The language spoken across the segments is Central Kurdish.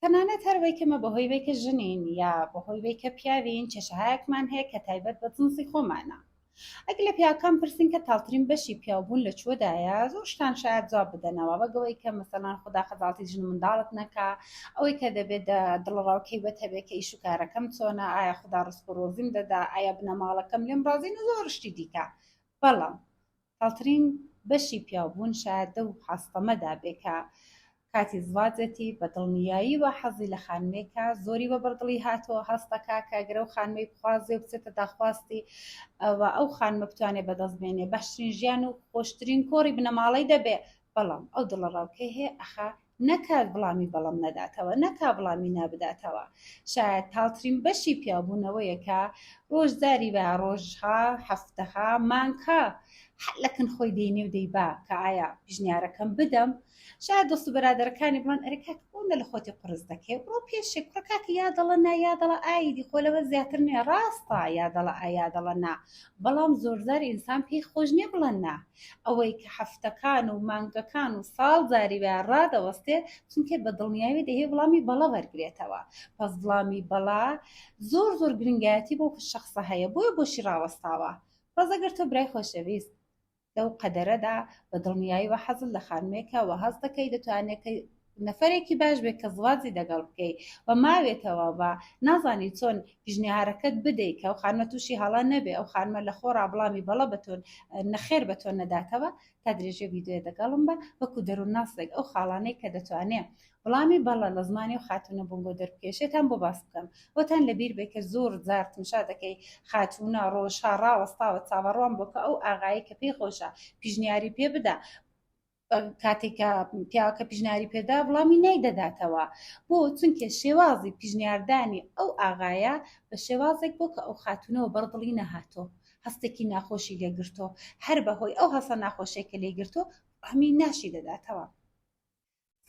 تەنانەت هەر وەی کە مە بەهۆی وەی کە ژنین یا بەهۆی وەی کە پیاوین کێشەهایەکمان هەیە کە تایبەت بە جنسی خۆمانە. ئەگەر لە پیاوەکان پرسین کە تاڵترین بەشی پیاوبوون لە کوێدایە زۆر شتان شایەد جواب بدەنەوە وەک ئەوەی کە مەسەلەن خودا خەجاڵتی ژن و منداڵت نەکا ئەوەی کە دەبێت دڵەڕاوکێی بەت هەبێ کە ئیش و کارەکەم چۆنە ئایا خودا ڕزق و ڕۆزیم دەدا ئایا بنەماڵەکەم لێم ڕازین و زۆر شتی دیکە بەڵام تاڵترین بەشی پیاوبوون شایەد لەو حاستەمەدا بێ کە کاتی زواجەتی بە دڵنیاییوە حەزی لە خانمێکە زۆری وە بەردڵی هاتووە هەست دەکا کە گەر ئەو خانمەی بخوازێ و بچێتە داخواستی و ئەو خانمە بتوانێ بەدەست بێنێ باشترین ژیان و خۆشترین کۆڕی بنەماڵەی دەبێ بەڵام ئەو دڵەڕاوکێ هەیە ئەخا نەکات وڵامی بەڵام نەداتەوە نەکا وڵامی نابداتەوە شایەد تاڵترین بەشی پیاوبوونەوەیە کە ڕۆژ جاری وایە ڕۆژها هەفتەها مانگها هەر لە کن خۆی دێنێ و دەیبا کە ئایا پیشنیارەکەم بدەم شاید دۆست و بەرادەرەکانی بڵێن ئەرێ کاکە بۆ لە خۆتی قورس دەکەی بڕۆ پێشێ کوڕە کاکە یا دەڵە نا یا دەڵە ئای دی خۆ لەوە زیاتر نییە ڕاستە یا دەڵە ئا یا دەڵە نا بەڵام زۆرجار ئینسان پێی خۆش نییە بڵێن نا ئەوەی کە هەفتەکان و مانگەکان و ساڵ جاری وایە ڕادەوەستێ چونکە بە دڵنیاوی دەیەوێ وڵامی بەڵە وەرگرێتەوە پس وڵامی بەڵا زۆر زۆر گرنگایەتی بۆ شەخسە هەیە بۆیە بۆشی ڕاوەستاوە پس ئەگەر تۆ برای خۆشەویست لەو قەدەرەدا بە دڵنیاییەوە حەزت لە خانمێکە و هەست دەکەی دەتوانێت کە نەفەرێکی باش بێت کە زواجی دەگەڵ بکەی و ماوێتەوە و نازانی چۆن پیشنیارەکەت بدەی کە ئەو خانمە تووشی هەڵە نەبێ ئەو خانمە لە خۆڕا بڵامی بەڵە بە تۆ نەخێر بە تۆ نەداتەوە تا درێژەی ڤیدیۆیە دەگەڵم بە وەکو دەروونناسێک ئەو خاڵانەی کە دەتوانێ وڵامی بەڵە لە زمانی ئەو خاتوونە بۆنگۆ دەربکێشێتان بۆ باس بکەم وەتان لەبیر بێ کە زۆر جار تمشا دەکەی خاتوونە ڕۆژها ڕاوەستاوە چاوەڕوان بۆ کە ئەو ئاغایەی کە پێی خۆشە پیشنیاری پێ بدا کاتێک کە پیاوەکە پیشنیاری پێدا وڵامی نایدەداتەوە بۆ چونکە شێوازی پیشنیاردانی ئەو ئاغایە بە شێوازێک بۆ کە ئەو خاتوونەوە بەردڵی نەهاتۆ هەستێکی ناخۆشی لێگرتۆ هەر بەهۆی ئەو هەسە ناخۆشیە کە لێگرتۆ وەڵامی ناشی دەداتەوە.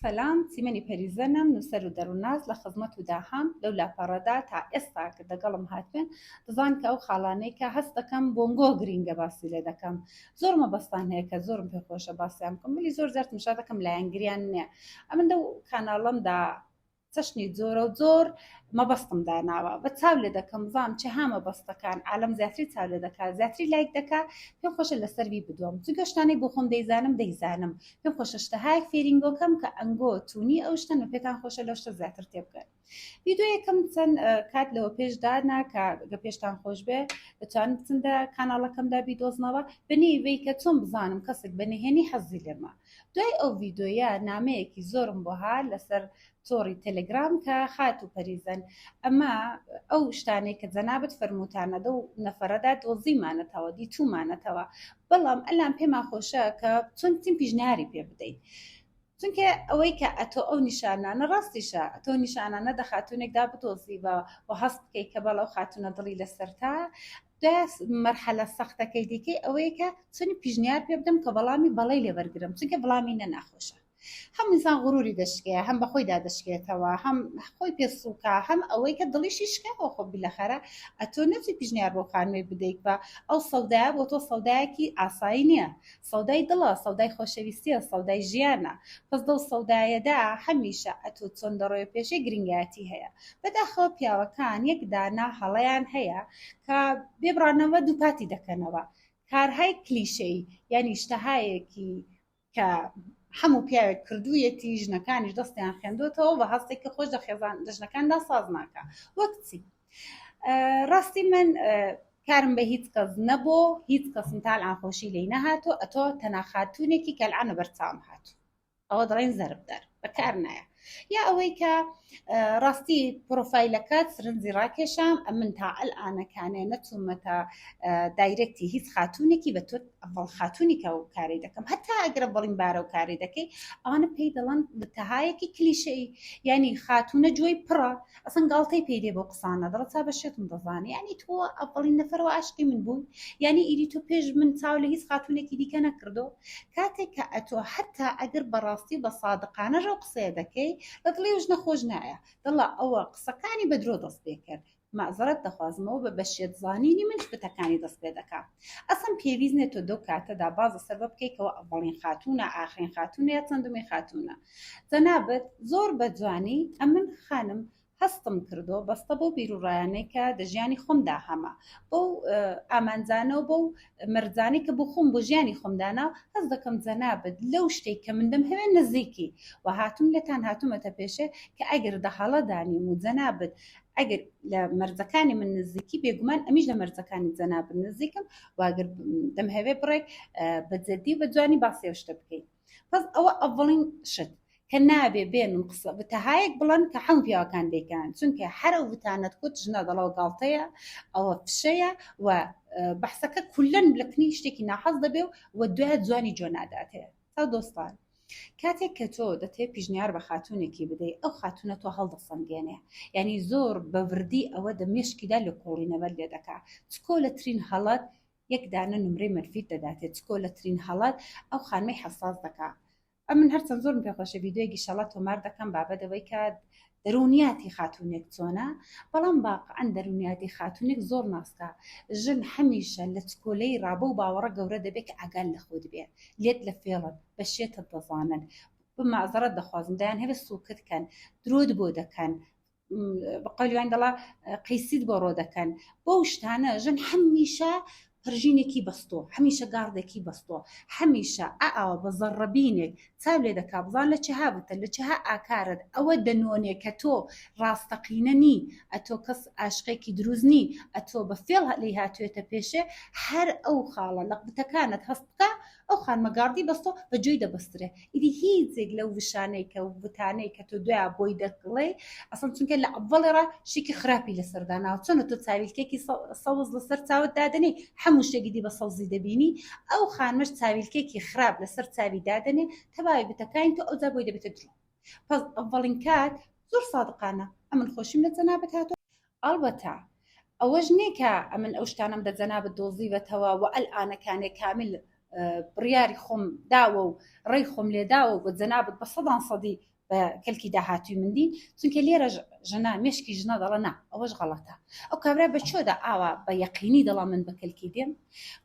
سەلام، چیمەنی پەریزەنم، نووسەر و دەروونناس لە خزمەت و داهام لەو لاپەڕەدا تا ئێستا کە دەگەڵم هاتوێن دەزان کە ئەو خاڵانەی کە هەست دەکەم بۆنگۆ گرینگە باسی لێ دەکەم زۆر مەبەستان هەیە کە زۆرم پێ خۆشە باسیان بکەم ولی زۆر جار تمشا دەکەم لایەنگریان نییە ئەمن لەو کاناڵەمدا چەشنی جۆرە و جۆر مەبەستم داناوە بە چاو لێ دەکەم بزانم چه مەبەستەکان عالم زیاتری چاو لێ دەکا زیاتری لایک دەکا پێم خۆشە لەسەر وی بدوم چونکە شتانەی بۆ خۆم دەیزانم دەیزانم پێم خۆشە شتەهایەک فێرینگۆکەم کە ئەنگۆ تونی ئەو شتەن و پێتان خۆشە لەو شتە زیاتر تێبگەن ڤیدیۆیەکەم چەند کات لەوە پێش دانا کە گە پێشتان خۆش بێ دەتوانن بچن دە کاناڵەکەمدا بیدۆزنەوە بەنێوەی کە چۆن بزانم کەسێک بە نهێنی حەزی لێمە دوای ئەو ڤیدیۆیە نامەیەکی زۆرم بۆ هات لەسەر تۆڕی تەلەگرام کە خاتوو پەریزەن ئەمە ئەو شتانەی کە جەنابت فەرمووتانە دەو نەفەرەدا دۆزیمانەتەوە دیتوومانەتەوە بەڵام ئەلان پێمان خۆشە کە چۆن تیم پیشنیاری پێ بدەین چونکە ئەوەی کە ئەتۆ ئەو نیشانانە ڕاستیشە ئەتۆ نیشانانە دە خاتوونێکدا بدۆزیبە و هەست بکەی کە بەڵێ ئەو خاتوونە دڵی لەسەرتە دوای مەرحەلە سەختەکەی دیکەی ئەوەیە کە چۆنی پیشنیار پێ بدەم کە وەڵامی بەڵێی لێ وەرگرم چونکە وەڵامی نە ناخۆشە هەم ئینسان غروری دەشکێ هەم بەخۆیدا دەشکێتەوە هەم خۆی پێ سووکە هەم ئەوەی کە دڵیشی شکاوە خۆ بیلەخەرە ئەتۆ نەچی پیشنیار بۆ خانمێک بدەیت بە ئەو سەودایە بۆ تۆ سەودایەکی ئاسایی نییە سەودای دڵە سەودای خۆشەویستیە سەودای ژیانە پس دەو سەودایەدا هەمیشە ئەتۆ چۆن دەڕۆیە پێشێ گرنگایەتی هەیە بەداخەوە پیاوەکان یەک دانە هەڵەیان هەیە کە بێبڕانەوە دووپاتی دەکەنەوە کارهای کلیشەیی یانی شتەهایەکی کە هەموو پیاوێک کردوویەتی ژنەکانیش دەستیان خوێندۆتەوە و هەستێکی خۆش لە خێزان لە ژنەکاندا ساز ناکا وەک چی ڕاستی من کارم بە هیچ کەس نەبۆ هیچ کەسم تالعان خۆشی لی نەهاتۆ ئەتۆ تەنا خاتونێکی کەلعانە بەرچاوم هاتوو ئەوە دەڵێن زەربدار بەکار نایە یا ئەوەی کە ڕاستی پرۆفایلەکەت سرنجی ڕاکێشام ئەمن تا ئەلئانەکانێ نەچوومەتە direct ی هیچ خاتونێکی بە تۆ ئەڤڵ خاتونی کە و کاری دەکەم هەتا ئەگرە بەڵین بارە و کاری دەکەی ئەوانە پێی دەڵەن تەهایەکی کلیشەی ینی خاتونە جۆی پڕە ئەسن گاڵتەی پێی دێ بۆ قسانە دەڵە چا بە شێتم دەزانی ینی تۆ ئەڤڵین نەفەرەوە عاشقی من بووی ینی ئیری تۆ پێش من چاو لە هیچ خاتونێکی دیکە نەکردۆ کاتێک کە ئەتۆ حتا ئەگەر بەڕاستی و بە سادقانەش ئەو قسەیە دەکەی لە دڵی و ژنە خۆش نایە دەڵا ئەوە قسەکانی بە درۆ دەست پێ کرد. مەعزەرەت دەخوازمەوە بە بەشێت زانینی من شتەکانی دەست پێ دەکا ئەسڵەن پێویست نیە تۆ دەو کاتەدا باز لەسەر بە بکەی کەوە ئەڤەڵین خاتوونە ئاخرین خاتوونە یا چەندمین خاتوونە جەنابت زۆر بە جوانی ئەمن خانم هەستم کردووە بەستە بەو بیروڕایانەی کە دە ژیانی خۆمدا هەمە بەو ئامانجانە و بەو مەرجانەی کە بۆ خۆم بۆ ژیانی خۆم دانا هەست دەکەم جەنابت لەو شتێک کە من دەمهەوێ نزیکی و هاتوم لێتان هاتوومەتە پێشێ کە ئەگەر دە هەڵە دانیم و جەنابت ئەگەر لە مەرجەکانی من نزیکی بێگومان ئەمیش لە مەرجەکانی جەنابت نزیکم و ئەگەر دەمهەوێ بڕێک بە جدی و بە جوانی باسی ئەو شتە بکەین پس ئەوە ئەڤڵین شت کە نابێ بێن و قسە بتەهایەک بڵێن کە هەموو پیاوەکان دەیکەن چونکە هەر ئەو وتانەت کوت ژنە دەڵەوە گاڵتەیە ئەوە فشەیە و بەحسەکە کولەن لە کنی شتێکی ناحەز دەبێ و و دوای جوانی جۆ ناداتێ تا دۆستان کاتێک کە تۆ دەتێ پیشنیار بە خاتونێکی بدەی ئەو خاتونە تۆ هەڵدەسەنگێنێ یعنی زۆر بە وردی ئەوە دە مێشکیدا لێکۆڵینەوە لێ دەکا چکۆلەترین هەڵەت یەک دانە نمرەی مەنفیت دەداتێ چکۆلەترین هەڵەت ئەو خانمەی حەساس دەکا ئەمن هەرچەند زۆرم پێخۆشە ڤیدیۆیەکی شەڵا تۆمار دەکەم بابەت ئەوەی کە دەروونیاتی خاتوونێک چۆنە بەڵام واقعەن دەروونیاتی خاتوونێک زۆر ناسکە ژن هەمیشە لە چکۆلەی ڕابە و باوەڕە گەورە دەبێت کە ئاگال لە خۆت بێ لێت لە فێڵت بە شێتت دەزانن بمازەڕەت دەخوازم دەیان هەوێ سوکت کەن درۆت بۆ دەکەن بەقەولی وان دەڵا قەیسیت بۆ ڕۆ دەکەن بەو شتانە ژن هەمیشە پرژینێکی بەستۆ هەمیشە گاڕدێکی بەستۆ هەمیشە ئاوە بە زەڕەبینێک چاو لێ دەکا بزان لە چها بتە لە چها ئاکارت ئەوە دەنۆنێ کە تۆ ڕاستەقینە نی ئەتۆ کەس ئاشقێکی دروست نی ئەتۆ بە فێڵ لێی هاتوێتە پێشێ هەر ئەو خاڵە لە بتەکانت هەست بکە ئەو خانمە گاڕدی بەستۆ بە جۆی دەبەسترێ ئیدی هیچێک لەو وشانەی کە وتانەی کە تۆ دویا بۆی دەکڵێ ئەسڵ چونکە لە ئەوەڵێ ڕا شتێکی خراپی لەسەر داناوە چۆنە تۆ چاویلکێکی سەوز لەسەر چاوت دادەنێی هەموو شتێکی دی بە سەوزی دەبینی ئەو خانمەش چاویلکێکی خراپ لەسەر چاوی دادەنێ تەواوی بتەکانی تۆ ئەوجا بۆی دەبێتە درۆ پس ئەوەڵین کات زۆر سادقانە ئەمن خۆشیم لە جەنابت هاتۆ ئەڵبەتە ئەوەش نییە کە ئەمن ئەو شتانەم دە جەنابت دۆزیوەتەوە و ئەلئانەکانێ کامیل بڕیاری خۆم داوە و ڕێی خۆم لێداوە و بە جەنابت بە سەدان سەدی بە کەلکی داهاتووی من دین چونکە لێرە ژنە مێشکی ژنە دەڵە نا ئەوەش غەڵەتە ئەو کابرا بە چۆدا ئاوا بە یەقینی دەڵا من بە کەلکی دێم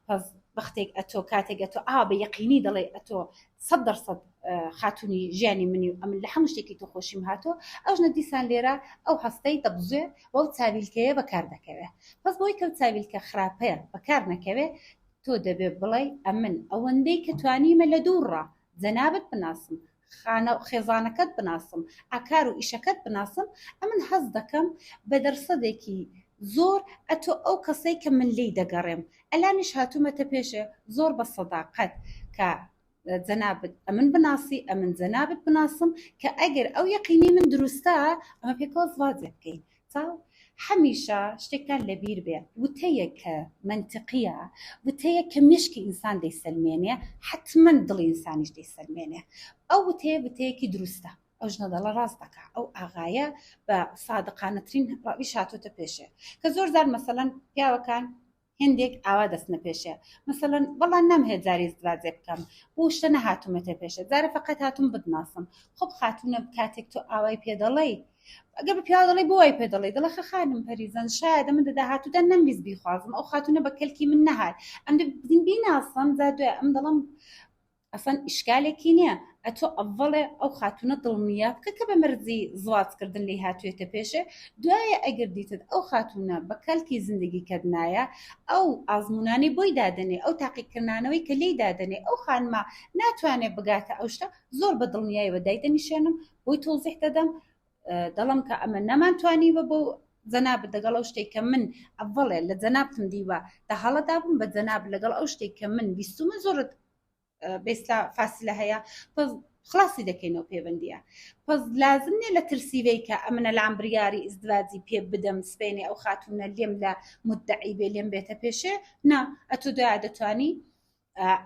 پس وەختێک ئەتۆ کاتێک ئەتۆ ئاوا بە یەقینی دەڵێ ئەتۆ 100% خاتونی ژیانی منی و ئەمن لە هەموو شتێکی تۆ خۆشیم هاتۆ ئەو ژنە دیسان لێرە ئەو هەستەی دەبزوێ و ئەو چاویلکەیە بەکار دەکەوێ پس بۆی کە ئەو چاویلکە خراپەیە بەکار نەکەوێ تۆ دەبێ بڵێی ئەمن ئەوەندەی کە توانیمە لە دوورڕا جەنابت بناسم خانە خێزانەکەت بناسم ئاکار و ئیشەکەت بناسم ئەمن هەست دەکەم بە دەرسەدێکی زۆر ئەتۆ ئەو کەسەی کە من لێی دەگەڕێم ئەلانیش هاتوومەتە پێشێ زۆر بە سەداقەت کە جەنابت ئەمن بناسی ئەمن جەنابت بناسم کە ئەگەر ئەو یەقینەی من دروستە ئەمە پێکەوە زواجێ بکەین چاو هەمیشە شتێکتان لەبیر بێ وتەیەک کە مەنتقیە وتەیەک کە مێشکی ئینسان دەیسەلمێنێ حتمما دڵی ئینسانیش دەیسەلمێنێ ئەو وتەیە وتەیەکی دروستە ئەو ژنە دەڵە ڕاست دەکا ئەو ئاغایە بە سادقانەترین ڕاویش هاتۆتە پێشێ کە زۆر زار مەسەلەن پیاوەکان هێندێک ئاوا دەچنە پێشێ مەسەلەن وەڵا نامهێ جارێ ئیزدواجێ بکەم بۆ شتە نەهاتوومەتە پێشێ جارێ فەقەت هاتووم بتناسم خۆ خاتوونە کاتێک تۆ ئاوای پێ دەڵێی ئەگەر بە پیاوە دەڵێی بۆ وای پێ دەڵێی دەڵێ خە خانم پەریزان شایەدە من دە داهاتوودا نەمویست بیخوازم ئەو خاتوونە بە کەلکی من نەهات ئەم دە بیناسم جا دوای ئەم دەڵێم ئەسڵەن ئیشکالێکی نیە ئەتۆ ئەڤەڵێ ئەو خاتونە دڵنیا بکە کە بە مەرجی زواج کردن لێی هاتوێتە پێشێ دوایە ئەگەر دیتت ئەو خاتونە بە کەلکی زندگی کەت نایە ئەو ئازمونانەی بۆی دادەنێ ئەو تاقیکردنانەوەی کە لێی دادەنێ ئەو خانمە ناتوانێ بگاتە ئەو شتە زۆر بە دڵنیایەوە دایدەنیشێنم بۆی تۆزیح دەدەم دەڵم کە ئەمە نەمانتوانیوە بۆ جەنابت دەگەڵ ئەو شتێک کە من ئەڤەڵێ لە جەنابتم دیوە دە هەڵەدا بووم بە جەناب لەگەڵ ئەو شتێک کە من بیستومە زۆرت بێستا فاسلە هەیە پس خلاصی دەکەینەوە پەیوەندیە پس لازم نییە لە ترسیوەی کە ئەمنە لام بریاری ئیزدواجی پێ بدەم سپێنێ ئەو خاتونە لێم لە مدعی بێ لێم بێتە پێشێ نا ئەتۆ دوای دەتوانی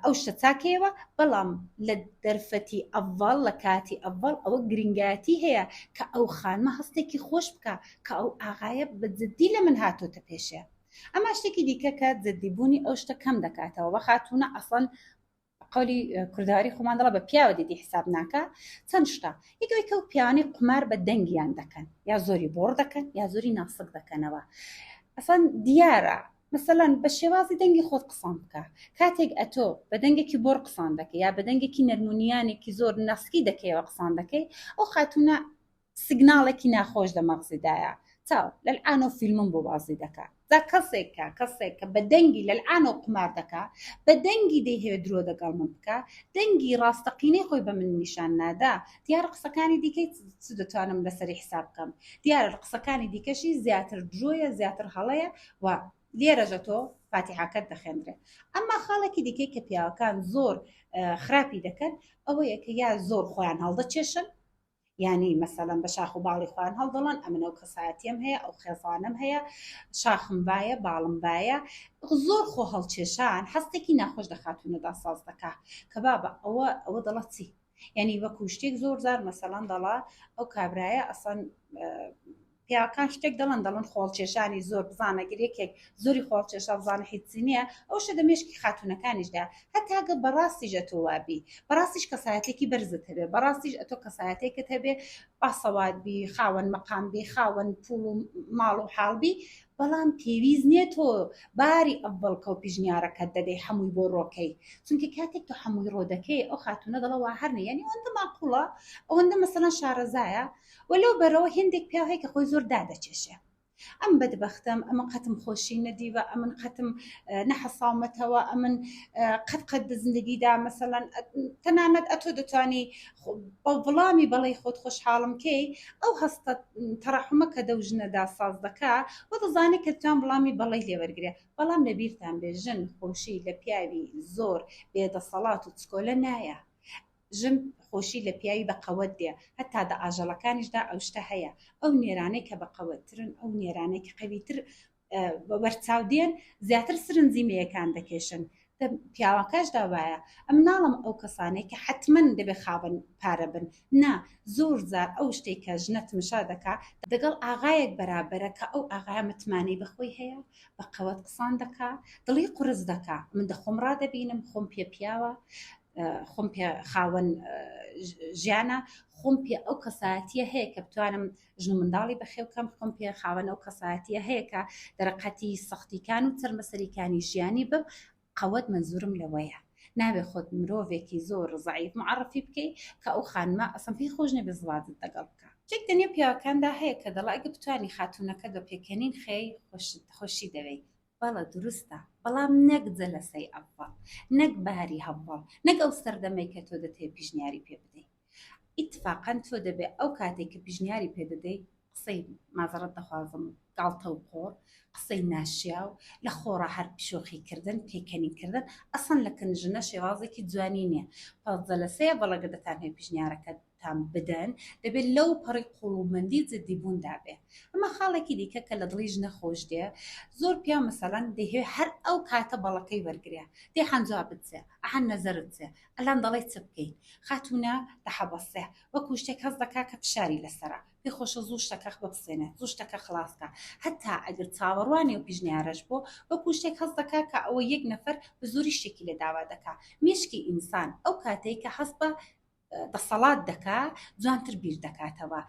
ئەو شتە چاکەیەوە بەڵام لە دەرفەتی ئەڤەڵ لە کاتی ئەڤەڵ ئەوە گرنگایەتی هەیە کە ئەو خانمە هەستێکی خۆش بکە کە ئەو ئاغایە بە جدی لە من هاتۆتە پێشێ ئەما شتێکی دیکە کە جدی بوونی ئەو شتە کەم دەکاتەوە بە خاتوونە ئەسڵەن. قەولی کوردەواری خۆمان دەڵێ بە پیاوە دیدی حساب ناکا چەند شتە یەکەوەی کە پیاوانی قومار بە دەنگیان دەکەن یا زۆری بۆڕ دەکەن یا زۆری ناسک دەکەنەوە ئەسان دیارە مەسەلەن بە شێوازی دەنگی خۆت قسان بکە کاتێک ئەتۆ بە دەنگێکی بۆڕ قسان دەکەی یا بە دەنگێکی نەرمونیانێکی زۆر ناسکی دەکەیەوە قسان دەکەی ئەو خاتونە سگناڵێکی ناخۆش لە مەغزیدایە چاو لەلعانۆ فیلمم بۆ بازی دەکا جا کەسێک کە کەسێک کە بە دەنگی لەلعانۆ قومار دەکا بە دەنگی دەیهەوێت درۆ دەگەڵ من بکا دەنگی ڕاستەقینەی خۆی بە من نیشان نادا دیارە قسەکانی دیکەی چ دەتوانم لەسەری حساب بکەم دیارە قسەکانی دیکەشی زیاتر درۆیە زیاتر هەڵەیە و لێرەژە تۆ فاتیحاکەت دەخێندرێ ئەمما خاڵێکی دیکەی کە پیاوەکان زۆر خراپی دەکەن ئەوەیە کە یا زۆر خۆیان هەڵدەچێشن یانی مەسەلەن بە شاخ و باڵی خۆیان هەڵدەڵن ئەمن ئەو کەسایەتیەم هەیە ئەو خێزانم هەیە شاخم بایە باڵم بایە زۆر خۆ هەڵکێشان هەستێکی ناخۆش لە خاتوونەدا ساز دەکا کە بابە ئەوە ئەوە دەڵە چی یعنی وەکو شتێک زۆر زار مەسەڵەن دەڵا ئەو کابرایە ئەسەن پیاوەکان شتێک دەڵێن دەڵێن خۆڵکێشانی زۆر بزانە گەر یەکێک زۆری خۆڵکێشا بزانە هیچی نییە ئەو شتە دە مێشکی خاتوونەکانیشدا هەتا گە بەڕاستیش ئەتۆ وابی بەڕاستیش کەسایەتێکی بەرزت هەبێ بەڕاستیش ئەتۆ کەسایەتێکت هەبێ باسەواد بی خاوەن مەقام بی خاوەن پوڵ و ماڵ و حاڵ بی بەڵام پێویست نییە تۆ باری ئەڤەڵکە و پیشنیارەکەت دەدەی هەمووی بۆ ڕۆکەی چونکە کاتێک تۆ هەمووی ڕۆ دەکەی ئەو خاتوونە دەڵێ وا هەر نییە یعنی ئەوەندە ماقوڵە ئەوەندە مەسەلەن شارەزایە وە لەو بەرەوە هێندێک پیاو هەیە کە خۆی زۆر دادەکێشێ ئەم بەدبەختم ئەمن قەتم خۆشی نەدیوە ئەمن قەتم نەحەساومەتەوە ئەمن قەت قەت دە زندگیدا مەسەلەن تەنانەت ئەتۆ دەتوانی بە وڵامی بەڵی خۆت خۆشحاڵم کەی ئەو هەستە تەڕەحومە کە دەو ژنەدا ساز دەکا و دەزانێت کە توان وڵامی بەڵی لێوەرگێ بەڵام لەبیرتان بێ ژن خۆشی لە پیاوی زۆر بێدەسەڵات و چکۆلە نایە ژن خۆشی لە پیاوی بە قەوەت دێ هەتا دە ئاژەڵەکانیشدا ئەو شتە هەیە ئەو نێرانەی کە بە قەوەتترن ئەو نێرانەی کە قەویتر بە بەرچاو دێن زیاتر سرنجی مێیەکان دەکێشن دە پیاوەکەشدا وایە ئەم ناڵم ئەو کەسانەی کە حتمما دەبێ خاوەن پارە بن نا زۆر جار ئەو شتێک کە ژنە تمشا دەکا دەگەڵ ئاغایەک بەرابەرە کە ئەو ئاغایە متمانەی بەخۆی هەیە بە قەوەت قسان دەکا دڵی قورس دەکا من دەخۆم ڕادەبینم خۆم پێ پیاوە خۆم پێ خاوەن ژیانە خۆم پێ ئەو کەسایەتیە هەیە کە بتوانم ژن و منداڵی بەخێوکەم خۆم پێ خاوەن ئەو کەسایەتیە هەیە کە دەرەقەتی سەختیکان و چەرمەسەریکانی ژیانی بم قەوەت منزورم لەوەیە نابێ خۆت مرۆڤێکی زۆر زەعیف معرفی بکەی کە ئەو خانمە ئەسڵەن پێی خۆش نەبێ زڵاتت دەگەڵ بکە شتێک دەنێو پیاوەکاندا هەیە کە دەڵێ ئەگە بتوانی خاتوونەکەت بە پێکەنین خەی خۆشی دەوێی بەڵێ دروستە بەڵام نەک جەلەسەی ئەڤەڵ نەک باری هەڤەڵ نەک ئەو سەردەمەی کە تۆ دەتەوێت پیشنیاری پێ بدەی ئیتفاقەن تۆ دەبێ ئەو کاتێک کە پیشنیاری پێ دەدەی قسەی مازەڕەت دەخوازم گاڵتە و قۆڕ قسەی ناشیاو لە خۆڕا هەر شۆخی کردن پێکەنین کردن ئەسڵەن لە کن ژنە شێوازێکی جوانی نییە پس جەلەسەیە بەڵێ گەر دەتانهەوێ پیشنیارەکەتان بدەن دەبێت لەو پەڕی قوڵومەندی جدی بووندا بێ ئەمە خاڵێکی دیکە کە لە دڵی ژنە خۆش دێ زۆر پیاو مەسەلەن دەیهەوێ هەر ئەو کاتە بەڵەکەی وەرگرێ دێ حان جوابت چێ ئەحان نەزەرت چێ ئەلان دەڵێی چ بکەین خاتوونە دەحەبەسێ وەکوو شتێک هەست دەکا کە فشاری لەسەرە پێی خۆشە زوو شتەکە بپسێنێ زوو شتەکە خلاص کا هەتا ئەگەر چاوەڕوانی ئەو پیشنیارەش بۆ وەکوو شتێک هەست دەکا کە ئەوە یەک نەفەر بە زۆری شتێکی لێ داوا دەکا مێشکی ئینسان ئەو کاتەی کە هەست بە دەسەڵات دەکا جوانتر بیر دەکاتەوە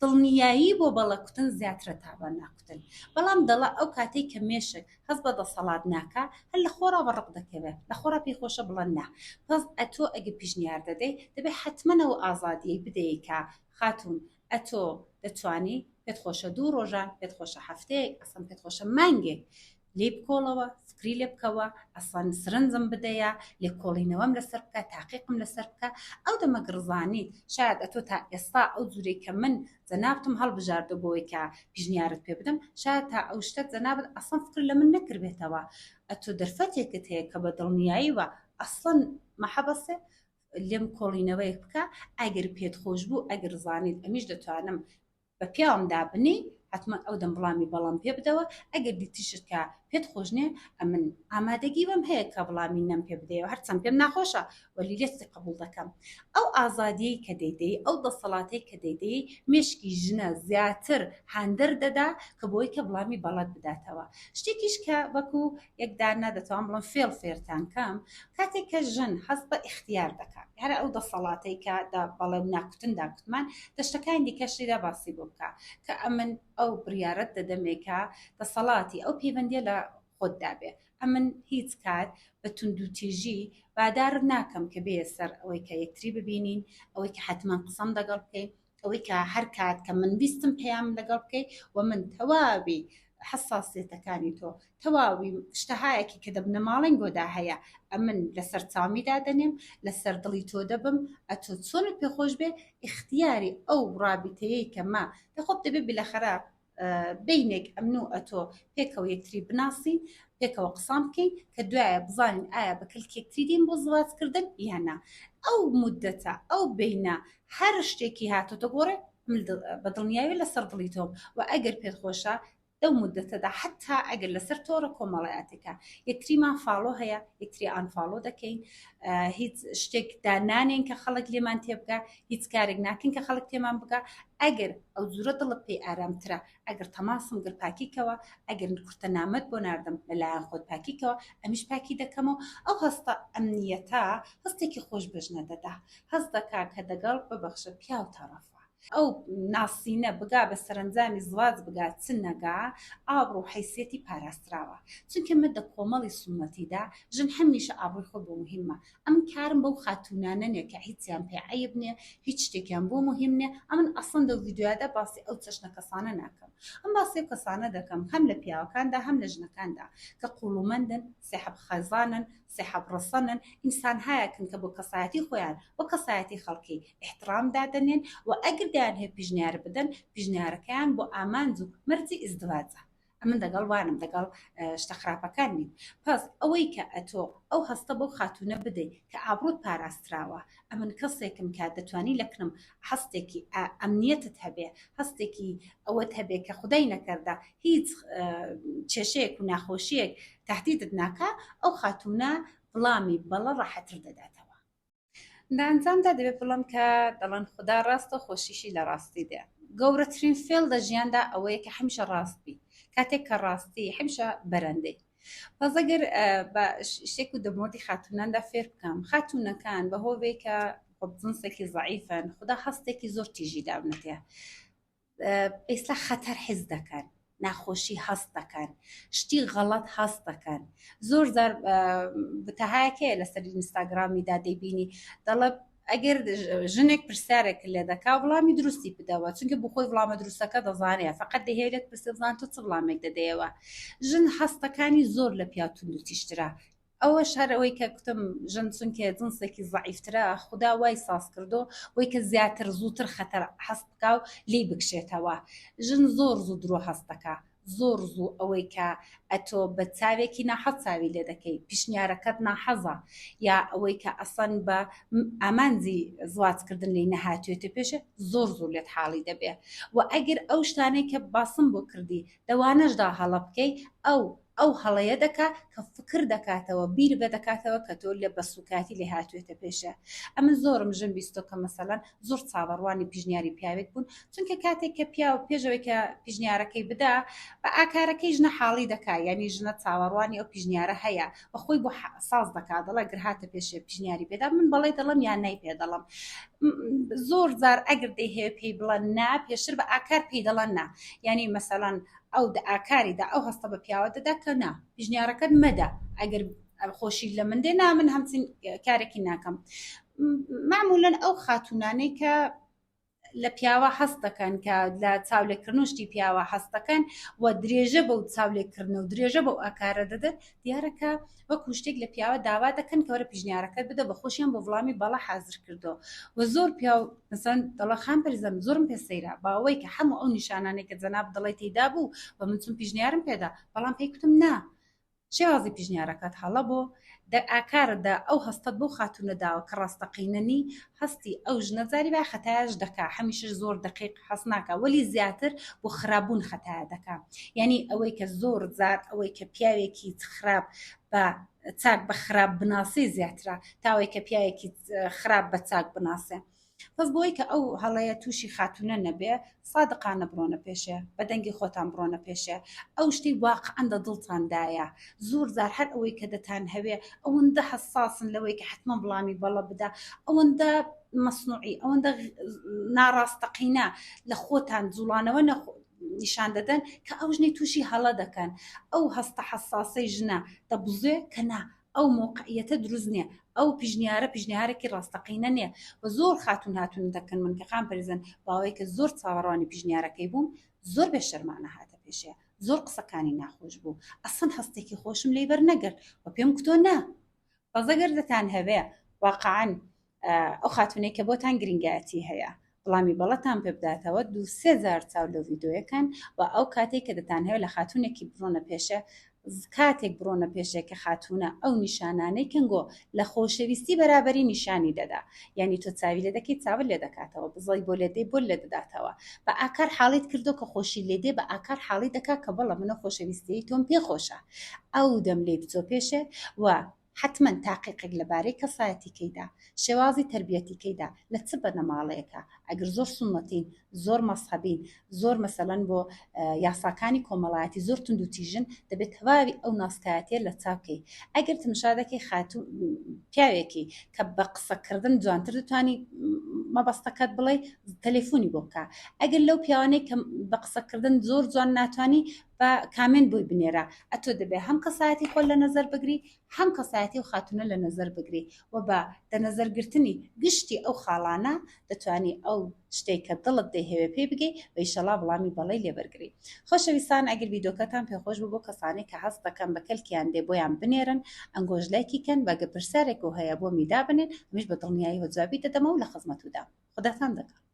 دڵنیایی بۆ بەڵە کوتن زیاترە تا بە ناکوتن بەڵام دەڵە ئەو کاتەی کە مێشک هەست بە دەسەڵات ناکا هەر لە خۆڕا بە ڕق دەکەوێ لە خۆڕا پێی خۆشە بڵێ نا پس ئەتۆ ئەگە پیشنیار دەدەی دەبێ حەتمەن ئەو ئازادیەی بدەی کە خاتوون ئەتۆ دەتوانی پێت خۆشە دوو ڕۆژان پێت خۆشە هەفتەیەک ئەسڵەن پێت خۆشە مانگێک لێی بکۆڵەوە، فکری لێ بکەوە، ئەسڵەن سرنجم بدەیە، لێکۆڵینەوەم لەسەر بکە، تاقیقم لەسەر بکە، ئەو دەمە گڕزانیت شایەد ئەتۆ تا ئێستا ئەو جورەی کە من جەنابتم هەڵبژاردوە بۆوەی کە پیشنیارت پێ بدەم، شایەد تا ئەو شتە جەنابت ئەسڵەن فکر لە من نەکردبێتەوە، ئەتۆ دەرفەتێکت هەیە کە بە دڵنیاییوە ئەسڵەن مەحەبەسێ لێم کۆڵینەوەیەک بکە، ئەگەر پێت خۆش بوو، ئەگەر زانیت ئەمیش دەتوانم بە پیاوم دابنێی. حەتمەن ئەو دەم وڵامی بەڵام پێ بدەوە، ئەگەر دیتیشت کە پێت خۆش نیە ئەمن ئامادەگی وەم هەیە کە وڵامی نەم پێ بدەیەوە هەرچەند پێم ناخۆشە وەلی لێت قبوڵ دەکەم. ئەو ئازادیەی کە دەیدەی، ئەو دەسەڵاتەی کە دەیدەی مێشکی ژنە زیاتر هاندەر دەدا کە بۆی کە وڵامی بەڵەت بداتەوە. شتێکیش کە وەکو یەک دانە دەتوانم بڵێم فێڵ فێرتان کەم، کاتێک کە ژن هەست بە ئیختیار دەکا، هەر ئەو دەسەڵاتەی کە دە بەڵێ و ناکوتن دا کوتمان، دە شتەکانی دیکەشیدا باسی بۆ بکا کە ئەمن ئەو بڕیارەت دەدەمێ کە دەسەڵاتی ئەو پەیوەندیە لە خۆتدا بێ. ئەمن هیچ کات بە توندوتیژی بادارت ناکەم کە بێیە سەر ئەوەی کە یەکتری ببینین، ئەوەی کە حەتمەن قسەم دەگەڵ بکەی، ئەوەی کە هەر کات کە من ویستم پەیامم لەگەڵ بکەی و من تەواوی حەساسیەتەکانی تۆ تەواوی شتەهایەکی کە دە بنەماڵەنگۆدا هەیە ئەمن لەسەر چاومی دادەنێم لەسەر دڵی تۆ دەبم ئەتۆ چۆنت پێخۆش بێ ئیختیاری ئەو ڕابیتەیەی کە ما دەخۆب دەبێ بلەخەرە بینێک ئەمن و ئەتۆ پێکەوە یەکتری بناسین پێکەوە قسان بکەین کە دوایە بزانین ئایا بە کلک یەکتری دین بۆ زواجکردن یان نا ئەو مودەتە ئەو بینە هەر شتێکی هاتۆتە گۆڕێ من بە دڵنیاوی لەسەر دڵی تۆم و ئەگەر پێت خۆشە لەو مودەتەدا حتا ئەگەر لەسەر تۆڕە کۆمەڵایەتەکە یەکتریمان follow هەیە یەکتری unfollow دەکەین هیچ شتێک دانانێن کە خەڵک لێمان تێبگا هیچ کارێک ناکەین کە خەڵک تێمان بگا ئەگەر ئەو جورە دڵت پێی ئارامترە ئەگەر تەماسم گر پاکیکەوە ئەگەر کورتە نامەت بۆ ناردم لەلایەن خۆت پاکیکەوە ئەمیش پاکی دەکەمەوە ئەو هەستە ئەمنیەتە هەستێکی خۆش بەژنە دەدا هەست دەکا کە دەگەڵ ببەخشە پیاو تەڕەفە ئەو ناسینە بگا بە سەرەنجامی زواج بگا چ نەگا ئابڕوو حەیسیەتی پاراستراوە چونکە مە دە کۆمەڵی سوننەتیدا ژن هەمیشە ئابڕووی خۆی بۆ موهیمە ئەمن کارم بەو خاتوونانە نیە کە هیچیان پێ عەیب نیە هیچ شتێکیان بۆ موهیم نیە ئەمن ئەسڵەن دەو ڤیدیۆیادا باسی ئەو چەشنە کەسانە ناکەم ئەم باسی ئەو کەسانە دەکەم هەم لە پیاوەکاندا هەم لە ژنەکاندا کە قوڵومەندن سێحەب خەزانن سێحەب ڕەسەنن ئینسانهایەکن کە بۆ کەسایەتی خۆیان و کەسایەتی خەڵکی ئیحتڕام دادەنێن و ئەگر دەیانهەوێ پیشنیار بدەن پیشنیارەکەیان بۆ ئامانج و مەرجی ئیزدواجە ئەمن دەگەڵ وانم دەگەڵ شتە خراپەکان نیم پس ئەوەی کە ئەتۆ ئەو هەستە بەو خاتوونە بدەی کە ئابڕوت پاراستراوە ئەمن کەسێکم کە دەتوانی لە کنم هەستێکی ئەمنیەتت هەبێ هەستێکی ئەوەت هەبێ کە خودای نەکەردە هیچ کێشەیەک و ناخۆشیەک تهدیدت ناکا ئەو خاتوونە وڵامی بەڵە ڕاحەتر دەداتەوە. لە ئەنجامدا دەبێت بڵێم کە دەڵێن خودا ڕاستە و خۆشیشی لە ڕاستی دێ. گەورەترین فێڵ لە ژیاندا ئەوەیە کە هەمیشە ڕاست بی. کاتێک کە ڕاستی هەمیشە بەرەندەی. پس ئەگەر بە شتێک و دەمۆردی خاتووناندا فێر بکەم، خاتوونەکان بە هۆوێ کە خۆ جنسێکی زەعیفن، خودا هەستێکی زۆر تیژی داونەتێ. ئێستا خەتەر حس دەکەن ناخۆشی هەست دەکەن شتی غەڵەت هەست دەکەن زۆر زار بتەهایەکەیە لەسەر ئینستاگرامیدا دەیبینی دەڵێ ئەگەر ژنێک پرسیارێک لێ دەکا وڵامی دروستی بدەوە چونکە بۆ خۆی وڵامە دروستەکە دەزانێت فقط دەهێلێت پرسێ بزان تۆ چ وڵامێک دەدەیەوە ژن هەستەکانی زۆر لە پیاو توندوتیژترە ئەوەش هەر ئەوەی کە کوتم ژن چونکێ جنسێکی زەعیفترە خودا وای ساز کردو وەی کە زیاتر زووتر خەتەر هەست بکا و لێی بکشێتەوە ژن زۆر زوو درۆ هەست دەکا زۆر زوو ئەوەی کە ئەتۆ بە چاوێکی ناحەز چاوی لێ دەکەی پیشنیارەکەت ناحەزە یا ئەوەی کە ئەسەن بە ئامانجی زواجکردن لێی نەهاتوێتە پێشێ زۆر زوو لێت حاڵی دەبێ و ئەگەر ئەو شتانەی کە باسم بۆ کردی لەوانەشدا هەڵە بکەی ئەو ئەو هەڵەیە دەکا کە فکر دەکاتەوە بیر بە دەکاتەوە کە تۆ لە بە سوکایەتی لێ هاتوێتە پێشێ ئەمن زۆرم ژن بیستۆ کە مەسەلەن زۆر چاوەڕوانی پیشنیاری پیاوێک بوون چونکە کاتێک کە پیاو پێشەوەی کە پیشنیارەکەی بدا بە ئاکارەکەی ژنە حاڵی دەکا یعنی ژنە چاوەڕوانی ئەو پیشنیارە هەیە و خۆی بۆ ساز دەکا دەڵێ گەر هاتە پێشێ پیشنیاری پێدا من بەڵێ دەڵم یان نای پێ دەڵم زۆر زار ئەگەر دەیهەوێ پێی بڵێن نا پێشتر بە ئاکار پێی دەڵێن نا یعنی مەسەلەن ئەو دە ئاکاری دا ئەو هەستە بە پیاوە دەدا کە نا پیشنیارەکەت مەدە ئەگەر خۆشی لە من دێ نا من هەمچین کارێکی ناکەم معمولەن ئەو خاتونانەی کە لە پیاوە هەست دەکەن کە لە چاولێکردن و شتی پیاوە هەست دەکەن و درێژە بەو چاولێکردن و درێژە بەو ئاکارە دەدەن دیارە کە وەکو شتێک لە پیاوە داوا دەکەن کە وەرە پیشنیارەکەت بدە بە خۆشیان بۆ وڵامی بەڵا حازر کردو و زۆر پیاو مەسەن دەڵێ خان پەریزم زۆرم پێ سەیرە باوەی کە هەموو ئەو نیشانانەی کە جەناب دەڵێ تێدا بوو و من چون پیشنیارم پێدا بەڵام پێی کوتم نا. شێوازی پیشنیارەکەت هەڵە بۆ، دە ئاکارتدا ئەو هەستەت بەو خاتوونە داوە کە ڕاستەقینە نی، هەستی ئەو ژنە جاری وایە خەتایەش دەکا، هەمیشەش زۆر دەقیق هەست ناکا، وەلی زیاتر بۆ خراپ بوون خەتایە دەکا. یانی ئەوەی کە زۆر جار ئەوەی کە پیاوێکی خراپ بە چاک بە خراپ بناسێ زیاترە تا ئەوەی کە پیاوێکی خراپ بە چاک بناسێ. بەس بۆی کە ئەو هەڵەیە تووشی خاتوونە نەبێ سادقانە بڕۆنە پێشێ بە دەنگی خۆتان بڕۆنە پێشێ ئەو شتەی واقعەن دە دڵتاندایە زۆر جار هەر ئەوەی کە دەتان هەوێ ئەوەندە حەساسن لەوەی کە حتمما وڵامی بەڵە بدا ئەوەندە مەسنوعی ئەوەندە ناڕاستەقینە لە خۆتان جوڵانەوە نەخۆ نیشان دەدەن کە ئەو ژنەی تووشی هەڵە دەکەن ئەو هەستە حەساسەی ژنە دەبزوێ کە نا ئەو مەوقعیەتە دروست نیە ئەو پیشنیارە پیشنیارێکی ڕاستەقینە نیە و زۆر خاتون هاتون دەکەن من کە خان پەرزن باوەی کە زۆر چاوەڕوانی پیشنیارەکەی بووم زۆر بێ شەرمانە هاتە پێشێ زۆر قسەکانی ناخۆش بوو ئەسڵەن هەستێکی خۆشم لی بەر نەگرت و پێم کوتۆ نا بەزەگەر دەتان هەوێ واقعا ئەو خاتونەی کە بۆتان گرنگایەتی هەیە وڵامی بەڵەتان پێ بداتەوە دوو سێ جار چاو لەو ڤیدۆیەکەن و ئەو کاتێک کە دەتانهەوێت لە خاتونێکی بڕۆنە پێشێ کاتێک بڕۆنە پێشێ کە خاتونە ئەو نیشانانەی کەنگۆ لە خۆشەویستی بەرابەری نیشانی دەدا یعنی تۆ چاوی لێ دەکەی چاوت لێ دەکاتەوە بزڵی بۆ لێ دێ بۆ لێ دەداتەوە بە ئاکار حاڵیت کردو کە خۆشی لێ دێ بە ئاکار حاڵی دەکا کە بەڵە منە خۆشەویستیی تۆم پێ خۆشە ئەو دەم لێی بچۆ پێشێ و حەتمەن تاقیقێک لە بارەی کەسایەتیکەیدا، شێوازی تەربیەتیکەیدا، لە چ بنەماڵەیەکە، ئەگەر زۆر سوننەتین، زۆر مەزهەبین، زۆر مەسەلەن بۆ یاساکانی کۆمەڵایەتی زۆر توندوتیژن، دەبێت تەواوی ئەو ناسکایەتیە لە چاو کەی. ئەگەر تمشا دەکەی خاتوو پیاوێکی کە بە قسەکردن جوانتر دەتوانی مەبەستەکەت بڵێی، تەلەفۆنی بۆ بکە. ئەگەر لەو پیاوانەی کە بە قسەکردن زۆر جوان ناتوانی، بە comment بۆی بنێرە. ئەتۆ دەبێ هەم کەسایەتی خۆت لە نەزەر بگری هەم کەسایەتی ئەو خاتوونە لە نەزەر بگری و بە دە نەزەر گرتنی گشتی ئەو خاڵانە دەتوانی ئەو شتەی کە دڵت دەیهەوێ پێی بگەی و ئیشەڵا وڵامی بەڵێی لێ بەرگری. خۆشەویستان ئەگەر ڤیدۆکەتان پێخۆش بوو بۆ کەسانەی کە هەست دەکەن بە کەلکیان دێ بۆیان بنێرن ئەنگۆش لایکی کەن و ئەگەر پرسیارێکو هەیە بۆمی دابنێن ئەمیش بە دڵنیاییەوە جوابی دەدەمەوە و لە خزمەتودام. خوداتان دەگەڵ.